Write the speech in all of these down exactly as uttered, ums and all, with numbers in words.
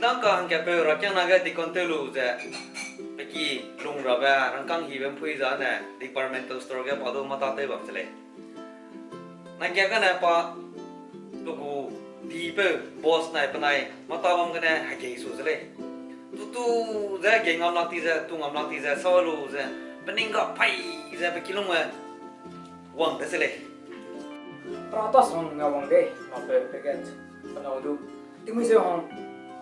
Nang ka hangkatpeu rakiangna ge deacon tew lu ze, pe ki lung rabe, rangkâng hibe mpui zane, departmental store ge pa du mâ tâtew bam se lei. Nang kia gane pa, pe gu dipeu, boss nai penai, mâ tâ bam gene hegei su se lei. Tutu ze hegei ngam lak ti ze, tu ngam lak ti ze, sa lu ze, pe ning ga pai ze pe kilung ge wang de se lei. Pra ta sang nga wang de, ma pe pe ge, pe nâu du. Tingmui se hang,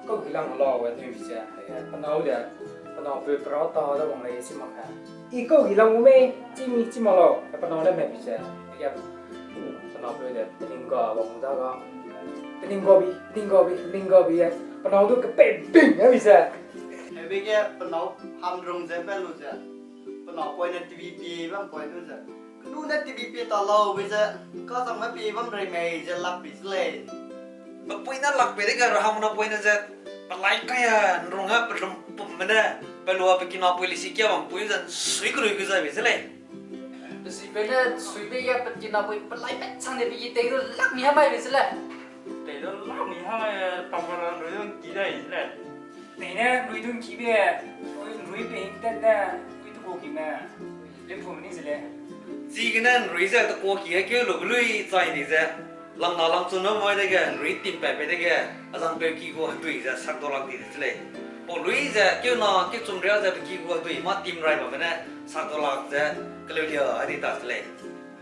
kau gi lang lau we nui bi ze, pe nâu de, pe nâu pe pra ta da wang lei si mak ka. I kau gi lang gu mei, chi mi chi mak lau, pe nâu le me bi ze, ge, pe nâu pe de, pe ning ga wang da ga. Pe ning ga bi, pe ning ga bi, pe ning ga bi e, pe nâu du kepei bing e bi ze. Hebe ge pe nâu hamrung ze pe lu ze, pe nâu poine T V pie bam poi du ze. Kenu ne T V pie ta lau be ze, kazangme pie bam rei mei ze lak bi se lei. Pe pui ne lak pei dege rahamna poine ze, pelai kai a, nrung a, pelum pum me ne, pe lua pe kinapui lesi kia bam pui ze, nsui kerui ge ze bi se lei. Pe sipeu ne suibe ge pe kinapui pelai pet chang de pe ki tei du lak mi ha mai bi se lei. Tei du lak mi ha mai, pa pa ra nrui du ki dai se lei. Tei ne nrui du ki be, nrui, nrui pe hing tet ne, nrui tu ku ki me, lim pum ni se lei. Chigene nrui ze te ku ki ge keu lu be lui chai ni ze. Langna langchun na mai dege, nrui timpat pe dege, azangpeu ki gu hedui ze sak dau lak di de se lei. Pau lui ze, keu na, keu chum ria ze pe ki gu hedui mâ tim rai bamme ne, sak dau lak ze, keleu lia a di ta se lei.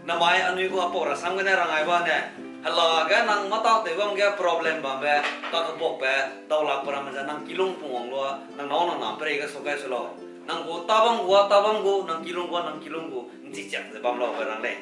Namai anui gu apau rasam gene rangai ba ne, hela ge nang mâ tâtew bam ge problem bambe, kakebakbe, dau lak pe ramme ze nang kilung pung wang lua, nang nâu nang na perei ge su gai su lau. Nang gu tâ bam gu, a tâ bam gu, nang kilung gu, nang kilung gu, nchi chiak ze bam lau be rang lei.